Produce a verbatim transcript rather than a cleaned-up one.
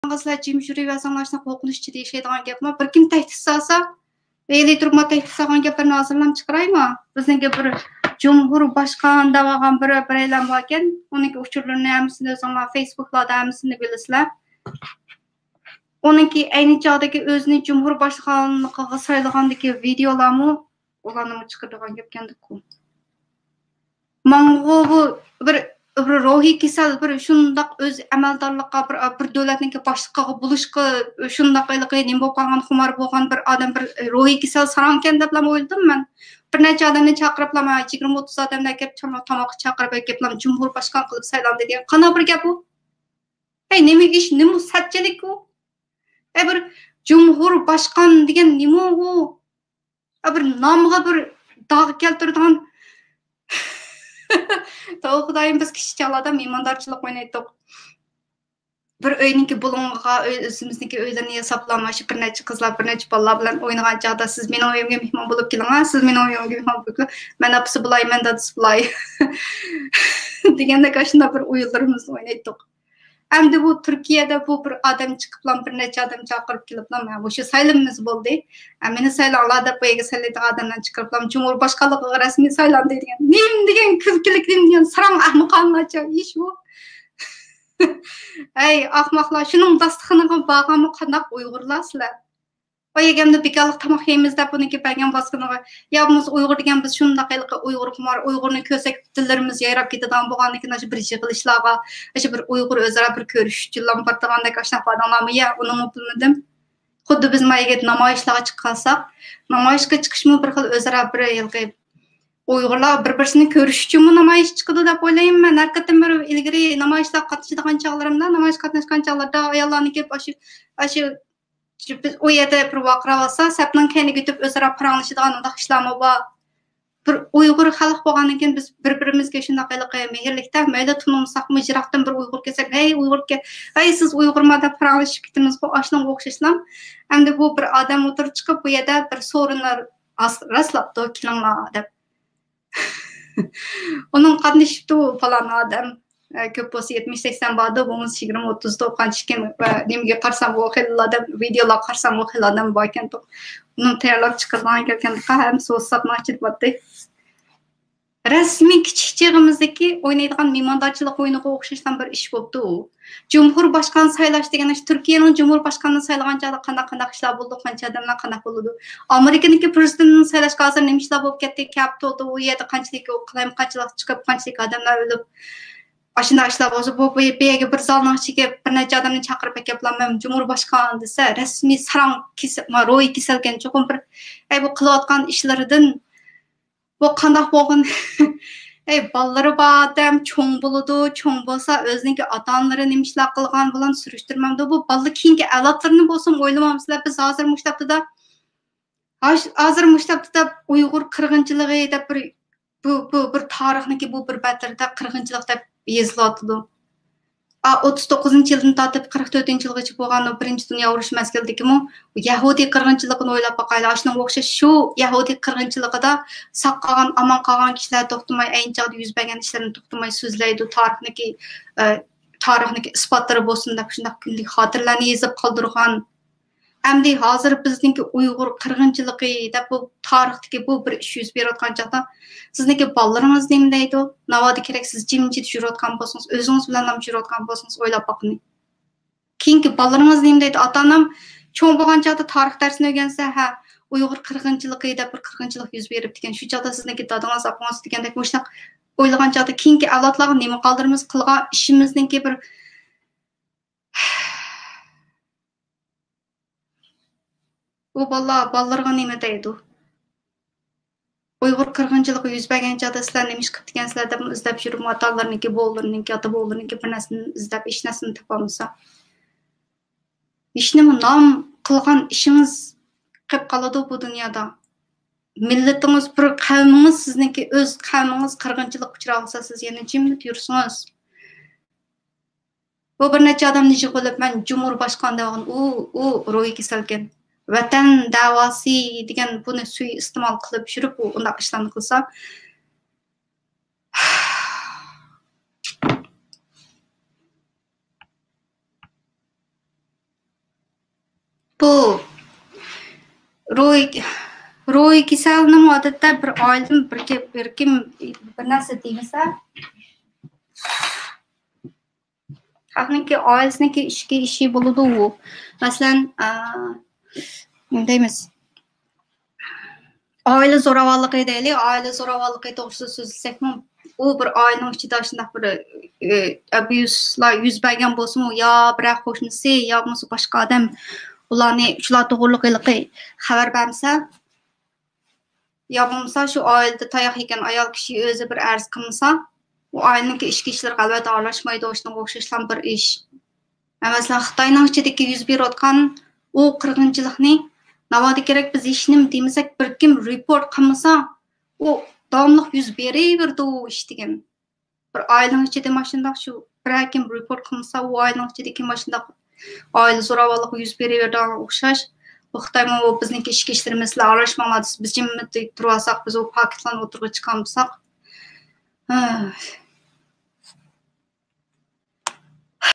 قىلسىلەر جىم يۈرۈۋەرسەڭلار، شۇنداق قورقۇنچ ئىچىدە ياشايدىغان گەپمۇ. بىر كۈن تەھدىت سالسا، ھېلى تۇرۇپمۇ تەھدىت سالغان گەپلەرنى ھازىرلام چىقىرايمۇ؟ بىزنىڭكى بىر جۇمھۇر باشقان دەۋالغان بىر، بىرەيلەن باركەن، ئۇنىڭكى ئۇچۇرلىرىنى ھەممىسىنى ئۆزۈڭلار فېيسبۇكلاردا ھەممىسىنى بىلىسىلەر. ئۇنىڭكى ئەينى چاغدىكى ئۆزىنى جۇمھۇر باشقانلىقىغا سايلىغاندىكى ۋىدىيولارمۇ ئۇلارنىمۇ چىقىرىدىغان گەپكەندىكۇ. ماڭغۇ بۇ بىر، بىر روھىي كېسەل، بىر شۇنداق ئۆز ئەمەلدارلىققا، بىر، بىر دۆلەتنىڭكى باشلىقىغا بولۇشقا شۇنداق ھېلىقى نېمە بولۇپ قالغان، خۇمار بولغان بىر ئادەم، بىر روھىي كېسەل ساراڭكەن دەپلا ئويلىدىم مەن. بىر نەچچە ئادەمنى چاقىرىپلا، مانا يىگىرمە ئوتتۇز ئادەملەر كىرىپ، تام-، تاماققا چاقىرىپ ئەكەپلا، جۇمھۇر باشقان قىلىپ سايلاندى دېگەن قانداق بىر گەپ ئۇ؟ ھەي، نېمە ئىش، نېمە سەتچىلىك ئۇ؟ ھەي، بىر جۇمھۇر باشقان دېگەن نېمە ئۇ؟ ھە، بىر نامغا بىر داغ كەلتۈرىدىغان. توۋا خۇدايىم، بىز كىچىك چاغلاردا مېھماندارچىلىق ئوينايتتۇق. بىر ئۆينىڭكى بۇلۇڭىغا، ئۆي، ئۆزىمىزنىڭكى ئۆيلىرىنى ياساپلا، مانا شۇ بىر نەچچە قىزلار، بىر نەچچە بالىلار بىلەن ئوينىغان چاغدا، «سىز مېنىڭ ئۆيۈمگە مېھمان بولۇپ كېلىڭ، ھە، سىز مېنىڭ ئۆيۈمگە مېھمان بولۇپ كېلىڭ، مەن ئاپىسى بولاي، مەن دادىسى بولاي» دېگەندەك، ئاشۇنداق بىر ئويۇنلىرىمىزنى ئوينايتتۇق. ئەمدى بۇ تۈركىيەدە بۇ بىر ئادەم چىقىپلا، بىر نەچچە ئادەم چاقىرىپ كېلىپلا، «مانا مۇشۇ سايلىمىمىز بولدى، ئە، مېنى سايلاڭلار» دەپ، بۇ يەرگە سايلايدىغان ئادەملەرنى چىقىرىپلا، جۇمھۇر باشقانلىقىغا رەسمىي سايلاندى دېگەن. نېمە دېگەن كۈلكىلىك، نېمە دېگەن ساراڭ ئەخمىقانىلارچە ئىش بۇ. ھەي، ئاخماقلار، شۇنىڭ داستىخىنىغا بارغانمۇ قانداق ئۇيغۇرلار سىلەر؟ ئاي، ئەگەمدە بىكارلىق تاماق يەيمىز دەپ ئۇنىڭكى بەرگەن باسقىنىغا، يا بولمىسا ئۇيغۇر دېگەن بىز شۇنداق ھېلىقى ئۇيغۇر خۇمار، ئۇيغۇرنى كۆرسەك دىللىرىمىز يايراپ كېتىدىغان بولغاندىكىن، ئاشۇ بىر يىغىلىشلارغا، ئاشۇ بىر ئۇيغۇر ئۆزئارا بىر كۆرۈشۈشكىلا بارىدىغاندەك ئاشۇنداق بارىدىغانلارمۇ؟ يا، ئۇنىمۇ بىلمىدىم. خۇددى بىز مايگەت نامايىشلارغا چىققانساق، نامايىشقا چىقىشمۇ بىر خىل ئۆزئارا بىر ھېلىقى ئۇيغۇرلار بىر-بىرسىنى كۆرۈش ئۈچۈنمۇ نامايىش چىقىدۇ دەپ ئويلايمەن مەن. ھەر قېتىم بىر ئىلگىرى نامايىشلارغا قاتنىشىدىغان چاغلىرىمدا، نامايىشقا قاتناشقان چاغلىرىدا ئاياللارنى كېلىپ ئاشۇ، ئاشۇ، بىز ئۇ يەردە بىر ۋارقىراۋاتسا، سەپنىڭ كەينىگە ئۆتۈپ ئۆزئارا پاراڭلىشىدىغان ئۇنداق ئىشلارمۇ بار. بىر ئۇيغۇر خەلق بولغاندىن كېيىن بىز بىر-بىرىمىزگە شۇنداق ھېلىقى مېھىرلىكتە، مەيلى تونۇمىساقمۇ، يىراقتىن بىر ئۇيغۇر كەلسە، «ھەي، ئۇيغۇر ئىكەن، ھەي، سىز ئۇيغۇرما؟» دەپ پاراڭلىشىپ كېتىمىزغۇ، ئاشۇنىڭغا ئوخشاشلا. ئەمدى بۇ بىر ئادەم ئوتتۇرىغا چىقىپ، بۇ يەردە بىر سورۇنلار ئاس-، راسلاپتۇ، «كېلىڭلار» دەپ. ئۇنىڭ قاتنىشىپتۇ پالان ئادەم، ئە، كۆپ بولسا يەتمىش سەكسەن باردۇ، بولمىسا يىگىرمە ئوتتۇزدۇ، قانچە ئىكەن، ئە، نېمىگە قارىسام ئۇ خېلىلا ئادەم، ۋىدېئولارغا قارىسام ئۇ خېلى ئادەم باركەنتۇق. ئۇنىڭ تەييارلاپ چىقىرىدىغان گەپكەن، ھەممىسى ۋاتساپنىڭ ئىچىدە باتتى. رەسمىي كىچىك چېغىمىزدىكى ئوينايدىغان مېھماندارچىلىق ئويۇنىغا ئوخشاشلا بىر ئىش بوپتۇ. جۇمھۇر باشقان سايلاش دېگەن ئىش، تۈركىيەنىڭ جۇمھۇر باشقانىنى سايلىغان چاغدا قانداق، قانداق ئىشلار بولىدۇ، قانچە ئادەملەر قانداق بولىدۇ. ئامېرىكىنىڭكى پرېزىدېنتىنى سايلاشقا ھازىر نېمە ئىشلار بولۇپ كەتتى، كەپىتولدا ئۇ يەردە قانچىلىك قالايمىقانچىلىق چىقىپ، قانچىلىك ئادەملەر ئۆلۈپ، ئاشۇنداق ئىشلار بولسا، بۇ، بۇ، بۇ يەرگە بىر زالنىڭ ئىچىگە بىر نەچچە ئادەمنى چاقىرىپ ئەكەپلا، «مەن جۇمھۇر باشقان» دېسە، رەسمىي ساراڭ كېسە-، ما، روھىي كېسەلكەن چوقۇم بىر، ئەي، بۇ قىلىۋاتقان ئىشلىرىدىن بۇ قانداق بولغىن؟ ئەي، بالىلىرى بار ئادەم چوڭ بولىدۇ، چوڭ بولسا ئۆزىنىڭكى ئاتا-ئانىلىرى نېمە ئىشلار قىلغان بۇلارنى سۈرۈشتۈرمەمدۇ؟ بۇ بالىلار كېيىنكى ئەۋلادلىرىنى بولسىمۇ ئويلىمامسىلەر؟ بىز ھازىر مۇشۇ ھەپتىدە، ھاش-، ھازىر مۇشۇ ھەپتىدە ئۇيغۇر قىرغىنچىلىقى دەپ بىر، بۇ، بۇ بىر تارىخنىڭكى بۇ بىر بەتلىرىدە قىرغىنچىلىق دەپ يېزىلىۋاتىدۇ. ئا، ئوتتۇز توققۇزىنچى يىلدىن تارتىپ قىرىق تۆتىنچى يىلغىچە بولغان بىرىنچى دۇنيا ئۇرۇشى مەزگىلىدىكىمۇ يەھۇدىي قىرغىنچىلىقىنى ئويلاپ باقايلى. ئاشۇنىڭغا ئوخشاش شۇ يەھۇدىي قىرغىنچىلىقىدا ساق قالغان، ئامان قالغان كىشىلەر توختىماي، ئەينى چاغدا يۈز بەرگەن ئىشلارنى توختىماي سۆزلەيدۇ. تارىخنىكى، ئە، تارىخنىكى ئىسپاتلىرى بولسۇن دەپ شۇنداق كۈندىلىك خاتىرىلەرنى يېزىپ قالدۇرغان. ئەمدى ھازىر بىزنىڭكى ئۇيغۇر قىرغىنچىلىقى دەپ بۇ تارىختىكى بۇ بىر ئىش يۈز بېرىۋاتقان چاغدا سىزنىڭكى بالىلىرىڭىز نېمە دەيدۇ؟ ناۋادا كېرەك سىز جىمجىت يۈرۈۋاتقان بولسىڭىز، ئۆزىڭىز بىلەنلا يۈرۈۋاتقان بولسىڭىز ئويلاپ باققىنى. كېيىنكى بالىلىرىڭىز نېمە دەيدۇ؟ ئاتا-ئانام چوڭ بولغان چاغدا تارىخ دەرسىنى ئۆگەنسە، ھە، ئۇيغۇر قىرغىنچىلىقى دەپ بىر قىرغىنچىلىق يۈز بېرىپتىكەن. شۇ چاغدا سىزنىڭكى دادىڭىز، ئاپىڭىز دېگەندەك مۇشۇنداق ئويلىغان چاغدا كېيىنكى ئەۋلادلارغا نېمە قالدۇرىمىز؟ قىلغان ئىشىمىزنىڭكى بىر ئۇ بالىلار، بالىلىرىغا نېمە دەيدۇ؟ ئۇيغۇر قىرغىنچىلىقى يۈز بەرگەن چاغدا سىلەر نېمە ئىش قىپتىكەنسىلەر دەپ ئىزدەپ يۈرۈپ، ئاتا-ئانىلىرىنىڭكى، بوۋىلىرىنىڭكى، ئاتا-بوۋىلىرىنىڭكى بىر نەرسىنى ئىزدەپ، ھېچ نەرسىنى تاپالمىسا، ھېچنېمە نام قىلغان ئىشىڭىز قېلىپ قالىدۇ بۇ دۇنيادا. مىللىتىڭىز، بىر قەۋمىڭىز، سىزنىڭكى ئۆز قەۋمىڭىز قىرغىنچىلىققا ئۇچراۋالسا، سىز يەنە جىممىدە يۈرسىڭىز. بۇ بىر نەچچە ئادەمنى يىغىۋېلىپ، مەن جۇمھۇر باشقان دەۋالغان، ئۇ، ئۇ روھىي كېسەلكەن. ۋەتەن دەۋاسى دېگەن بۇنى سۇيىئىستېمال قىلىپ يۈرۈپ، ئۇ ئۇنداق ئىشلارنى قىلسا، بۇ روھىي، روھىي كېسەلنىمۇ ئادەتتە بىر ئائىلىدىن بىر كىم، بىر كىم بىر نەرسە دېمىسە، خەقنىڭكى ئائىلىسىنىڭكى ئىچكى ئىشى بولىدۇ ئۇ. مەسىلەن، ئا، نېمە دەيمىز؟ ئائىلە زوراۋانلىقى دەيلى، ئائىلە زوراۋانلىقى توغرىسىدا سۆزلىسەكمۇ، ئۇ بىر ئائىلىنىڭ ئىچىدە شۇنداق بىر، ئە، ئەبيۇزلار يۈز بەرگەن بولسىمۇ، يا بىرەر قوشنىسى، يا بولمىسا باشقا ئادەم ئۇلارنى، شۇلار توغرىلىق ھېلىقى خەۋەر بەرمىسە، يا بولمىسا شۇ ئائىلىدە تاياق يېگەن ئايال كىشى ئۆزى بىر ئەرز قىلمىسا، ئۇ ئائىلىنىڭكى ئىچكى ئىشلىرىغا ئەلۋەتتە ئارىلاشمايدۇ، شۇنىڭغا ئوخشاشلا بىر ئىش. مەسىلەن، خىتاينىڭ ئىچىدىكى يۈز بېرىۋاتقان ئۇ قىرغىنچىلىقنى ناۋادا كېرەك بىز ھېچنېمە دېمىسەك، بىر كىم رېپورت قىلمىسا، ئۇ داۋاملىق يۈز بېرىۋېرىدۇ ئۇ ئىش دېگەن. بىر ئائىلىنىڭ ئىچىدە ماشۇنداق شۇ بىرەر كىم رېپورت قىلمىسا، ئۇ ئائىلىنىڭ ئىچىدىكى ماشۇنداق ئائىلە زوراۋانلىقى يۈز بېرىۋېرىدىغانغا ئوخشاش. بۇ خىتايمۇ بىزنىڭكى ئىچكى ئىشلىرىمىزلا ئارىلاشماڭلار دېسە، بىز جىممىدە تۇرۇۋالساق، بىز ئۇ پاكىتلارنى ئوتتۇرىغا چىقارمىساق، ھە،